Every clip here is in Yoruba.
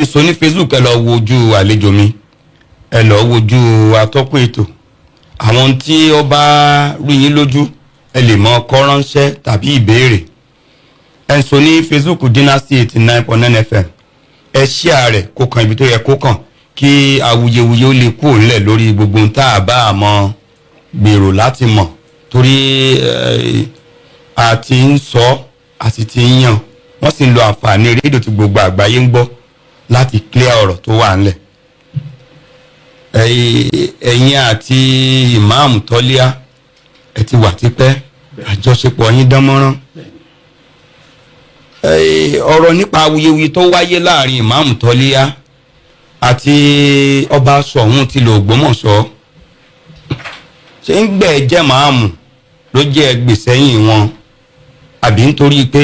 Sọ ní Facebook, ẹ lọ wojú àlejò mi, ẹ lọ wojú atọ́kùn ètò. Àwọn tí ó bá rú yín lójú, ẹ lè mọ kọ ránṣẹ́ tàbí ìbéèrè. Ẹ ń sọ ní Facebook Dynasty 89.9 FM. Ẹ share rẹ̀ kó kan ibi tó yẹ kó kàn, kí awuyewuye ó lè kúrò nílẹ̀ lórí gbogbo ohun tá a bá a mọ gbèrò láti mọ̀, torí a ti ń sọ, a sì ti ń yàn, wọ́n sì ń lo àǹfààní rédíò tí gbogbo àgbáyé ń gbọ́ láti clear ọ̀rọ̀ tó wà ńlẹ̀. Ẹ̀yin àti ìmáàmù Tọ́líà, ẹ ti wà tipẹ́, àjọṣepọ̀ yín dán mọ́rán. Ọ̀rọ̀ nípa awuyewuye tó wáyé láàrin ìmáàmù Tọ́líà àti ọba Ṣọ̀ún ti lò Ògbómọ̀ṣọ́, ṣé ń gbẹ̀ jẹ́ máàmù ló jẹ́ gbèsẹ́yìn wọn, àbí nítorí pé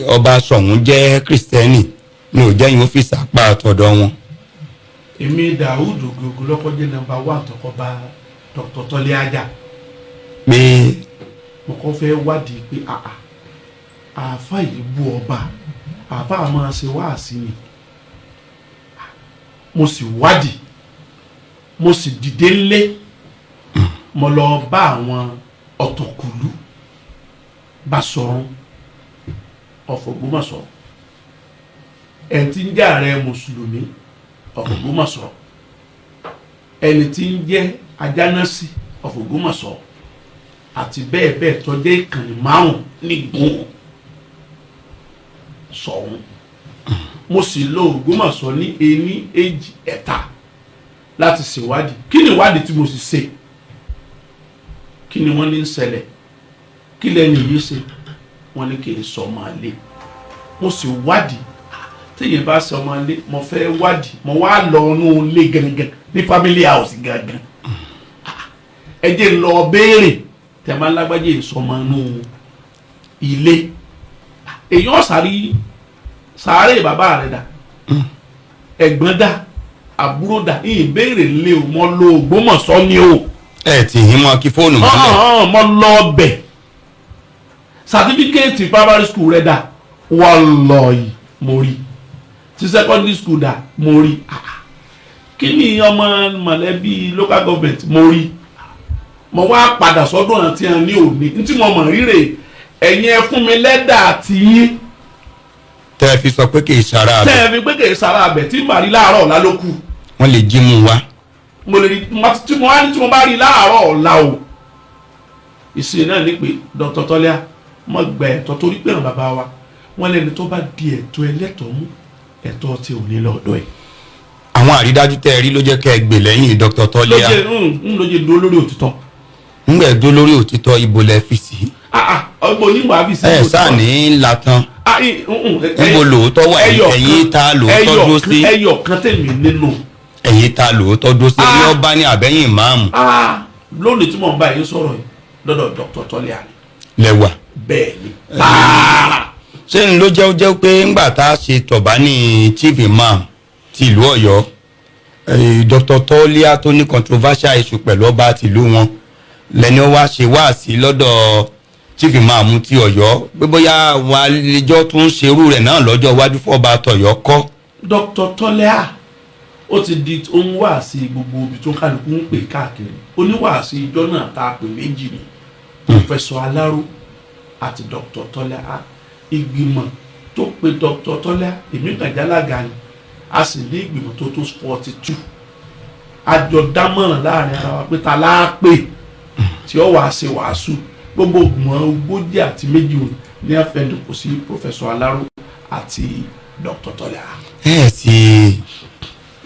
ọba Ṣọ̀ún jẹ́ Kristẹni ní ò jẹ́yìn ó fi sàpá àtọ̀dọ̀ wọn? Èmi Dawud Ogogo lọ́kọ́ jẹ́ number one tọkọ bá Dr. Tọ́lé jà. Pé Mo kọ́ fẹ́ wádìí pé àà, àáfà yìí bú ọba, àáfà máa ṣe wáàsí ni. Mo sì wádìí, mo sì dìde ńlé, mo lọ bá àwọn ọ̀tọ̀kùlú Basọ̀run of Ògbómọ̀ṣọ́, ẹni tí ń jẹ́ ààrẹ mùsùlùmí of Ògbómọ̀ṣọ́, ẹni tí ń jẹ́ Ajánásì of Ògbómọ̀ṣọ́, àti bẹ́ẹ̀ bẹ́ẹ̀ tó jẹ́ ìkànnì márùn nígun Ṣọ̀ún. Mo sì lọ Ògbómọ̀ṣọ́ ní ení, èjì, ẹ̀ta láti ṣèwádìí. Kí ni ìwádìí tí mo sì ṣe? Kí ni wọ́n ní ń ṣẹlẹ̀? Kí lẹ́nu yìí ṣe? Wọ́n ní kì í sọ ọmọ àlè. Mo sì wádìí. Téèyàn bá sọ ọmọ ilé, mo fẹ́ wádìí. Mo wá lọ inú ilé gangan, ní family house gangan. Ẹ jẹ́ n lọ béèrè tẹ̀ máa ń lágbájá ìsọmọ inú ilé. Èèyàn sáré sáré, bàbá rẹ̀ dà, ẹ̀gbọ́n dà, àbúrò dà? Ìbéèrè lé o. Mo lo Ògbómọ̀ṣọ́ ni o. Ẹ tì í mọ kí fóònù mọ́lẹ̀. Ọ̀hún, mo lọ bẹ̀. Certificate primary school rẹ̀ dà? Wallahi, mo rí. Ti secondary school dà? Mo rí. Ah, kí ni ọmọ mọ̀lẹ́bí local government? Mo rí. Mo wá padà sọ́dọ̀ àti hàn ní òní ntí mo mọ̀ rírè. Ẹ̀yin ẹ fún mi lẹ́dà tiyín. Tẹ́ ẹ fi sọ pé kì í sara Tẹ́ abẹ. Ẹ fi pé kì í sara abẹ tí màá rí láàárọ̀ ọ̀la ló kù. Wọ́n lè jí mú wa. Mo lè rí tí mo wá ní tí mo bá rí láàárọ̀ ọ̀la o. Ìsìn náà ní pé Dr. Tọ́lẹ́à mo gba ẹ̀tọ́, torí pé àwọn bàbá wa, wọ́n lẹ́ni tó bá di ẹ̀tọ́ ẹlẹ́tọ̀ọ́ mú, ẹ̀tọ́ tí ò ní lọ́dọ̀ ẹ̀. Àwọn àrídájú tẹ́ ẹ rí ló jẹ́ kẹ́ ẹ gbè lẹ́yìn Dr. Tọ́líà. Lóye ń lóye dúró lórí òtítọ́. Ńgbẹ́ dó lórí òtítọ́, ibo lẹ fi sí? Ah ah, ọgbọ́n onímọ̀ àfi sí. Ẹ sáà ní latan. Níbo lòótọ́ wà? Ẹ̀yìn ta lòótọ́ dúró sí? Ẹyọ kan tèmi nínú. Ẹ̀yìn ta lòótọ́ dúró sí? Ẹ̀yìn ọba ní àbẹ́yìn ìmáàmù? Ah, lónìí tí mò ń bá yín sọ̀rọ̀ yìí, lọ́dọ̀ Dr. Tọ́líà ni. Lẹ́wà. Bẹ́ẹ̀ ni, tààrà. Ṣé n ló jẹ́ ó jẹ́ pé ńgbà tá a ṣe tọ̀bá ní chief imam ti ìlú Ọ̀yọ́, Dr. Tọ́líà tó ní controversial issue pẹ̀lú ọba tìlú wọn lẹ́ni ó wá ṣe wáàsí lọ́dọ̀ chief imam ti Ọ̀yọ́, pé bóyá àwọn àlejò tó ń ṣerú rẹ̀ náà lọ́jọ́ iwájú fọ́ba tọ̀yọ́ kọ́? Dr. Tọ́lẹ́à, ó ti di ó ń wáàsí gbogbo ibi tó ń kálukú ń pè káàkiri. Oníwàásí ìjọ náà tá a pè méjì ni Professor Alaro àti Dr. Tọ́lá. Ìgbìmọ̀ tó pe Dr. Tọ́lá, èmi kàn jálága ni, a sì ní ìgbìmọ̀ tó tó 42. Àjọ dámọ̀ràn láàrin ara wa pé ta la pè tí ó wàá ṣe wàásù. Gbogbo ìgbìmọ̀ 42 òní ní àfẹnukò sí Professor Alaro àti Dr. Tọ́lá. Ẹ sì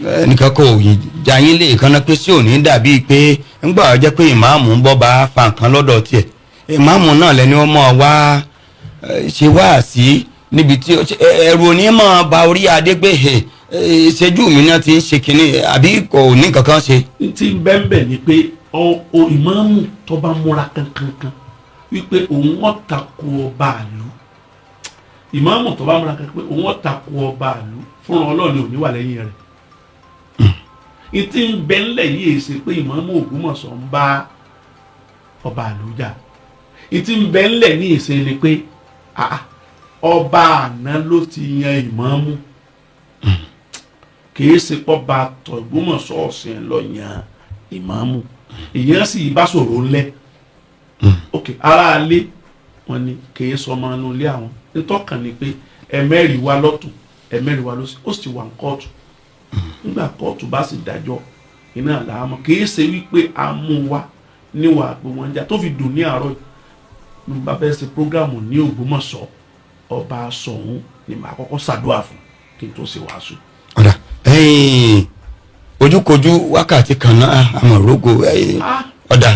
ẹnìkan kò jayín lè kánná pé sí òní dàbí pé ńgbà jẹ́ pé ìmáàmù ń bọ́ bá fa nǹkan lọ́dọ̀ tiẹ̀, ìmáàmù náà lẹ́ni ó mọ̀ wá ṣe wá sí níbi tí ẹ̀rù òní mọ̀ ba orí adé pé ìṣẹ́jú mi náà ti ń ṣe kínní, àbí kò ní nǹkan kan ṣe? Tí bẹ́ẹ̀nbẹ́ẹ̀ ni pé ọ ìmáàmù tó bá múra kankankan wípé òun ó tako ọba àlú, ìmáàmù tó bá múra kankan pé òun ó tako ọba àlú, fúnra Ọlọ́ọ̀ni ò ní wà lẹ́yìn rẹ̀. Ìtì ń bẹ ńlẹ̀ yìí ṣe pé ìmáàmù Ògbómọ̀ṣọ́ ń bá ọba àlú jà. Ìtì ń bẹ ńlẹ̀ ní ìṣe ni pé ọba àná ló ti yan ìmáàmù. Kìí ṣe pọ́ba tọ̀gbọ́mọ̀ṣọ́ ọ̀sìn lọ yan ìmáàmù, ìyẹn sì bá sọ̀rọ̀ ńlẹ̀. Ok, aráalé wọn ni kìí sọmọ inú ilé àwọn. Nítọ́kàn ni pé ẹ̀mẹ́rìí wá lọ́tún, ẹ̀mẹ́rìí wá lọ́sí, ó sì wà ní kóòtù. Nígbà kóòtù bá sì dájọ́, iná làámọ̀. Kìí ṣe wípé a mú wa níwà pé wọ́n ń jà tó fi dùn ní àárọ̀ yìí. Bí mo bá fẹ́ ṣe program ní Ògbómọ̀ṣọ́, ọba Ṣọ̀ún ni màá kọ́kọ́ ṣàdúrà fún kí n tó ṣe wàásù. Ọ̀dà, ojúkojú wákàtí kan náà àmọ̀ rógo. Ọ̀dà,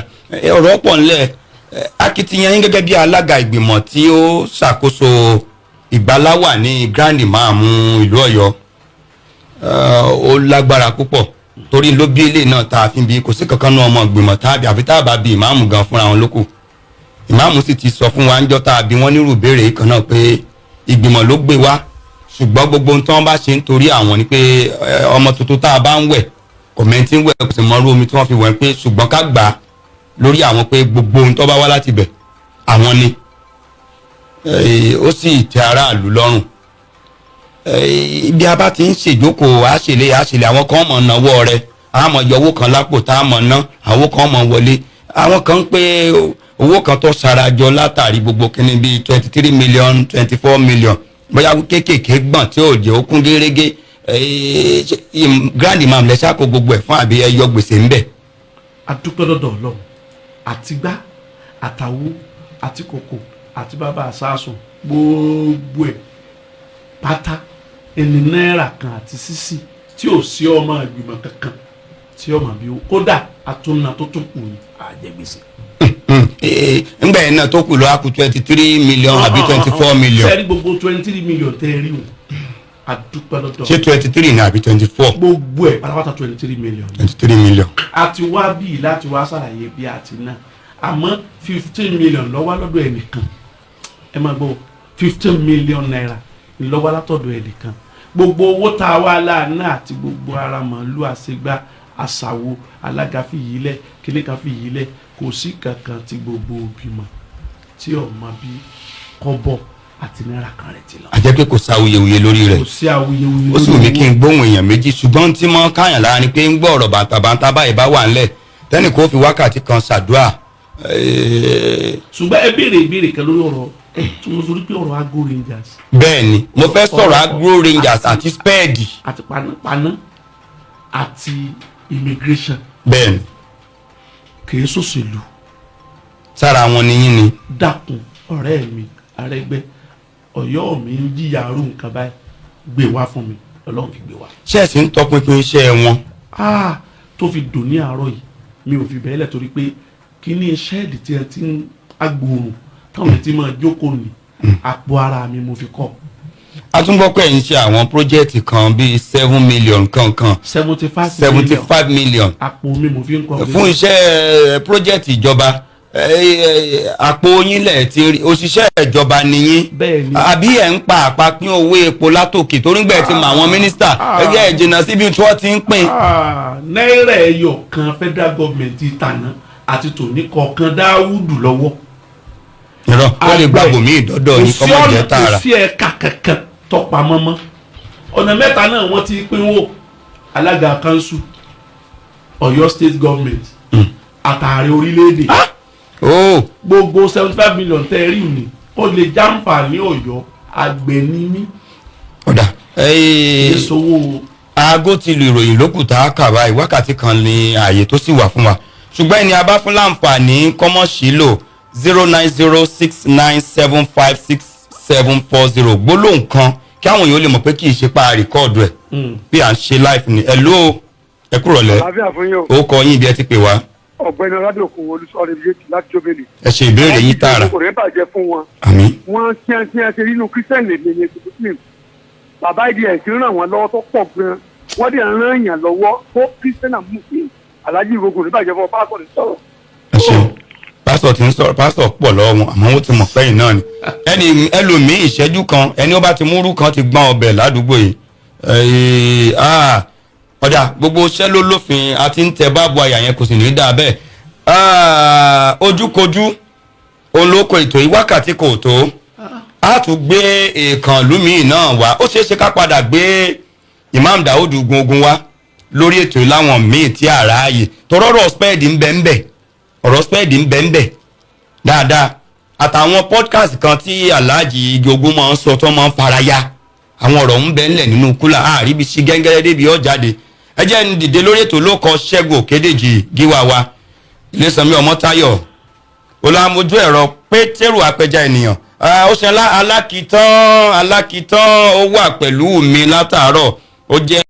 ọ̀rọ̀ pọ̀ ńlẹ̀. Akitiyan yín gẹ́gẹ́ bí alága ìgbìmọ̀ tí ó ṣàkóso ìgbàláwà ní Grand Imam ìlú Ọ̀yọ́, ó lágbára púpọ̀, torí ló bí ilé náà tá a fi bí kò sí kankan náà ọmọ ìgbìmọ̀ tàbí àfi tá a bá bí ìmáàmù gan fúnra wọn lókù. Ìmáàmù sì ti sọ fún wa ńjọ́ tá a bí wọ́n nírú ìbéèrè kan náà pé ìgbìmọ̀ ló gbé wá, ṣùgbọ́n gbogbo ohun tí wọ́n bá ṣe ń torí àwọn ni pé ọmọ tuntun tá a bá ń wẹ̀, kọ̀mẹ́ntì ń wẹ̀, kò sì mọ irú omi tí wọ́n fi wẹ̀, pé ṣùgbọ́n ká gbà á lórí àwọn pé gbogbo ohun tó bá wá láti bẹ̀ àwọn ni. Ó sì tẹ́ aráàlú lọ́rùn. Ibi a bá ti ń ṣèjókòó, àṣèlè àṣèlè, àwọn kan mọ̀ náwó rẹ̀, a mọ̀ yọ owó kan lápò tá a mọ̀ ná, àwọn kan mọ̀ wọlé, àwọn kan ń pé owó kan tó sarajọ látàrí gbogbo kínní bíi 23 million, 24 million, bóyá kéékèèké gbọ̀n tí ò jẹ́ ó kún gérégé. Grand Imam lẹ ṣàkó gbogbo ẹ̀ fún, àbí ẹ yọ gbèsè ńbẹ̀? Adúpẹ́ lọ́dọ̀ Ọlọ́run. Àtìgbá, àtàwọ, àti kòkò, àti bàbá àsásùn, gbogbo ẹ̀ pátá ẹni náírà kan àti sísì tí ò sí ọmọ ìgbìmọ̀ kankan tí ọmọ bí ó kódà àtúnná tó tún kù ní àjẹgbèsè. Ńgbà yẹn náà tó kù lọ á kù 23 million àbí 24 million? Sẹ́rí gbogbo 23 million tẹ́ ẹ rí wọn, adúpẹ́ lọ́dọ̀. Ṣé 23 ní àbí 24? Gbogbo ẹ̀ pátápátá 23 million. 23 million. A ti wá bíi láti wá ṣàlàyé bí a ti ná, àmọ́ 15 million ló wá lọ́dọ̀ ẹnìkan. Ẹ máa gbọ́, ₦15 million ló wá látọ̀dọ̀ ẹnìkan. Gbogbo owó tá a wá láàánú àti gbogbo ara màálù, àṣegbá, àṣàwò, alága fi yìí lẹ̀, kíní kan fi yìí lẹ̀, kò sí kankan tí gbogbo òbí mọ̀ tí ọmọ bí kọ́bọ̀ àti náírà kan rẹ̀ ti lọ. A jẹ́ pé kò sáwuyewuye lórí rẹ̀. Kò sí awuyewuye. Ó sì wù mí kí n gbóhùn èèyàn méjì, ṣùgbọ́n tí mọ́ káyàn lára ni pé ń gbọ́ ọ̀rọ̀ bàǹtàbàǹtà báyìí bá wà ńlẹ̀, tẹ́nì kó fi wákàtí kan ṣàdúrà. Ṣùgbọ́n ẹ béèrè ìbéèrè kan lórí ọ̀rọ̀ ẹ tí mo sọ pé ọ̀rọ̀ Agro Rangers. Bẹ́ẹ̀ ni, mo fẹ́ sọ̀rọ̀ Agro Rangers àti spẹ́ẹ̀dì. Àti panápaná àti immigration. Bẹ́ẹ̀ ni. Kìí ṣòṣèlú. Sára wọn ni yín ni. Dákun, ọ̀rẹ́ mi Arẹ́gbẹ́, Ọ̀yọ́ mi ń jìyà arú nǹkan báyìí, gbé wá fún mi. Ọlọ́run fi gbé wá. Ṣẹ́ẹ̀sì ń tọpinpin iṣẹ́ wọn? Ah, tó fi dùn ní àárọ̀ yìí, mi ò fi bẹ́ẹ̀ lẹ̀, torí pé kíní shed tí ẹ ti ń agbóòrùn táwọn ti máa jókòó ní àpò ara mi mo fi kọ́. A tún gbọ́ pé ẹ̀ ń ṣe àwọn project kan bíi 7 million kankan. 75. 75 million. Àpò mi mo fi ń kọ́. Fún iṣẹ́ project ìjọba, àpò yín lẹ̀ ti rí? Òṣìṣẹ́ ìjọba nìyín? Bẹ́ẹ̀ ni. Àbí ẹ̀ ń pa àpapín owó epo látòkè, torí gbẹ̀ ti mọ àwọn mínísítà ẹgbẹ́ ẹ̀ jìnnà síbi tí wọ́n ti ń pín? Ah, náírà ẹyọ kan federal government ti tàná àti tòní kọ̀ọ̀kan Dáwùdù lọ́wọ́. Irọ́, ó lè gbàgbọ́ mí ìdọ́dọ̀ yín kọ́mọ̀ jẹ́ tààrà. Kò sí ẹ̀ka kankan tọpamọ́ mọ́. Ọ̀nà mẹ́ta náà wọ́n ti pínwó: alága kanṣu, Ọ̀yọ́ State government, àtàrí orílẹ̀-èdè. Ó. Gbogbo 75 million tẹ́ ẹ rí ní ó lè jàǹfààní Ọ̀yọ́. Àgbẹ̀ ní mí. Ọ̀dà. Ìṣòwò. Aago ti lu ìròyìn lókùtà kà báyìí. Wákàtí kan ní ààyè tó sì wà fún wa, ṣùgbọ́n ẹni a bá fún láǹfààní kọ́mọ̀sí lò 09069756740. Gbólóhùn kan kí àwọn èèyàn lè mọ̀ pé kì í ṣe pa record ẹ̀ bí à ń ṣe live ni. Ẹ̀ ló ẹ kúrọ̀lẹ́. Àlàáfíà fún yín o. Ó kọ yín, ibi ẹ ti pè wá? Ọ̀gbẹ́ni Ọládòkun Olùsọ̀rọ̀ ibi láti Jóbélì. Ẹ ṣe ìbéèrè yín tààrà. Kò ní bàjẹ́ fún wọn. Àmín. Wọ́n tí wọ́n ṣe nínú Christian lè ní Muslim. Bàbá ìdí ẹ̀ ti ràn wọ́n lọ́wọ́ tó pọ̀ gan. Wọ́n dẹ̀ ràn yàn lọ́wọ́ tó Christian and Muslim. Alájí ìgbógun ní bàjẹ́ fún ọ, pásọ̀ ní sọ̀rọ̀. Ẹ ṣeun. Pásítọ̀ ti ń sọ̀rọ̀, pásítọ̀ pọ̀ lọ́wọ́ wọn, àmọ́ wọ́n ti mọ̀ pẹ́yìn náà ni ẹni ẹlòmíì ìṣẹ́jú kan, ẹni ó bá ti múrú kan ti gbọ́n ọbẹ̀ ládùúgbò yìí. Ọ̀dà, gbogbo iṣẹ́ ló lófin àti ń tẹ báàbò àyà yẹn, kò sì ní í dáa bẹ́ẹ̀. Ojúkojú òun ló kọ ètò yìí. Wákàtí kò tó, a tún gbé èèkànlú míì náà wá. Ó ṣeé ṣe ká padà gbé. Imam Daoud gungun wá lórí ètò láwọn míì tí a ráàyè tọrọrọ spẹ́ẹ̀dì ń bẹ ń bẹ, ọ̀rọ̀ spẹ́ẹ̀dì ń bẹ ń bẹ dáadáa, àtàwọn podcast kan tí Alhaji Igi Ogun máa ń sọ tó máa ń faraya. Àwọn ọ̀rọ̀ ń bẹ ńlẹ̀ nínú kúlà àríbi sí gẹ́gẹ́rẹ́ débi ọ̀ jáde. Ẹ jẹ́ ń dìde lórí ètò ló kọ Ṣẹ́gun Òkédèjì, gíwá wa Ilésanmi Ọmọ́táyọ̀, olùamójú ẹ̀rọ Pétérù Apẹja ènìyàn. Ó ṣe alákìtàn alákìtàn, ó wà pẹ̀lú mi látàárọ̀, ó jẹ́.